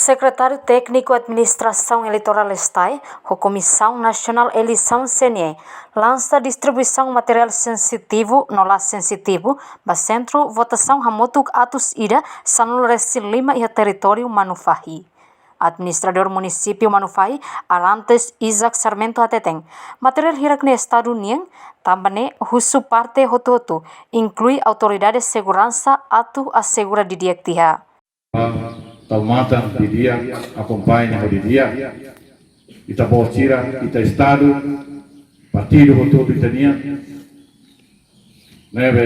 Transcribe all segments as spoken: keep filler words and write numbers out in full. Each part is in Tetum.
Sekretáriu Tékniku Administrasaun Eleitorál STAE, ho Komisaun Nasionál Eleisaun C N E, lansa distribuisaun materiál sensitivu no la sensitivu ba sentru votasaun hamutuk atus ida sanulu-resin-lima iha territóriu Manufahi. Administradór Munisípiu Manufahi, Arantes Isaac Sarmento hateten, materiál hirak ne'e Estadu nian, tanba ne'e husu parte hotu-hotu, inklui autoridade seguransa atu asegura didi'ak tiha. Tau matan didi'ak, akompaña ho didi'ak. Ita-boot sira, ita Estadu, partidu hotu-hotu ita-nian. Ne'ebé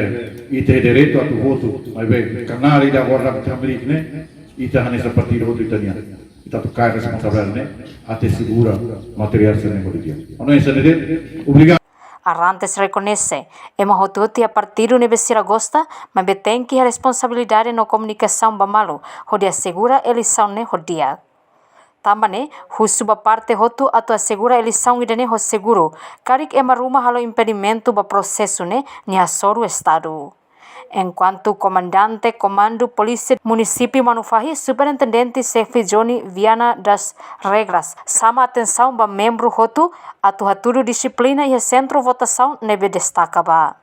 ita iha direitu atu votu, maibé kanál ida agora ita hamriik ne'e, ita hanesan partidu hotu ita-nian. Ita atu kaer responsabilidade ne'e, atu asegura materiál sira-ne'e ho didi'ak. Entaun, ida-ne'e de'it, obrigadu. Arantes rekoñese, ema hotu-hotu iha partidu ne'ebé sira gosta, maibé tenke iha responsabilidade no komunikasaun ba malu, hodi asegura eleisaun ne'e ho di'ak. Tanba ne'e, husu ba parte hotu atu asegura eleisaun ida-ne'e ho seguru, karik ema ruma halo impedimentu ba prosesu ne'e, nia hasoru Estadu. Enkuantu Komandante Komandu Polísia Munisípiu Manufahi, Superintendente Xefe Johnny Viana das Regras, xama atensaun ba membru hotu atu hatudu dixiplina iha sentru votasaun ne'ebé destaka ba.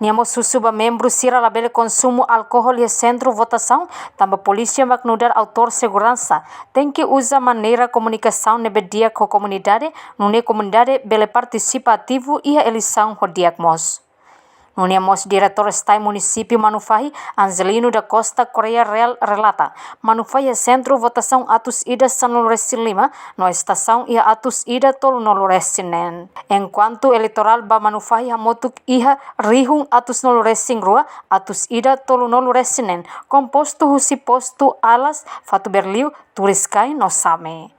Nia mós husu ba membru sira labele konsumu alkohol iha sentru votasaun, tanba polísia mak nu'udar autór seguransa, tenke uza maneira komunikasaun ne'ebé di'ak ho komunidade, nune'e komunidade bele partisipa ativu iha eleisaun ho di'ak mós. Nune'e mós Diretór STAE Munisípiu Manufahi, Angelino da Costa Correia Real relata, Manufahi iha sentru votasaun atus ida sanulu-resin-lima, no estasaun iha atus ida tolunulu-resin-neen. Enkuantu eleitorál ba Manufahi hamutuk iha rihun atus nulu-resin-rua, atus ida tolunulu-resin-neen, kompostu husi postu Alas, Fatuberliu, Turiscai no Same.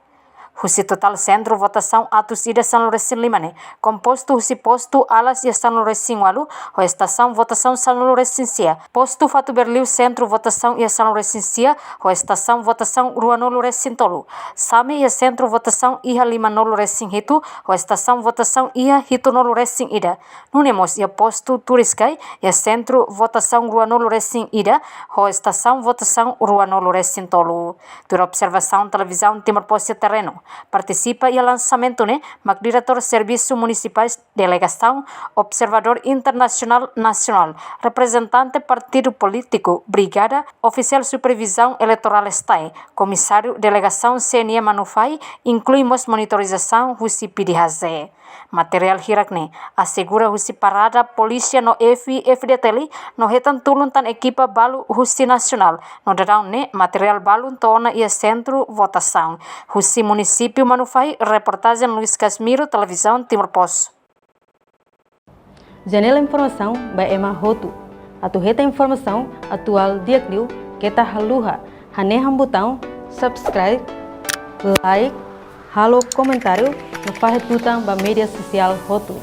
Husi totál sentru votasaun atus ida sanulu-resin-lima ne'e, kompostu husi postu Alas iha sanulu-resin-ualu, ho estasaun votasaun sanulu-resin-sia, postu Fatuberliu sentru votasaun iha sanulu-resin-sia, ho estasaun votasaun ruanulu-resin-tolu, Same iha sentru votasaun iha limanulu-resin-hitu, ho estasaun votasaun iha hitunulu-resin-ida. Nune'e mós iha postu Turiscai, iha sentru votasaun ruanulu-resin-ida, ho estasaun votasaun ruanulu-resin-tolu. Tuir observasaun Televizaun Timor Post iha terrenu, partisipa iha lansamentu ne'e, mak Diretór Servisu Munisipais Delegasaun, Observadór Internasionál Nasionál, reprezentante partidu polítiku, brigada, ofisiál supervizaun eleitorál STAE, komisáriu delegasaun C N E Manufahi, inklui mós monitorizasaun husi PDHJ. Materiál hirak ne'e asegura husi parada polísia no F-FDTL no hetan tulun tan ekipa balu husi nasionál, no daudaun ne'e materiál balun to'o ona iha sentru votasaun. Husi Munisípiu Manufahi, reportajen Luis Casimiro, Televizaun Timor Post. Janela informasaun ba ema hotu. Atu hetan informasaun atuál di'ak liu, keta haluha hanehan butaun subscribe, like, halo komentáriu, no fahe tutan ba média sosiál hotu.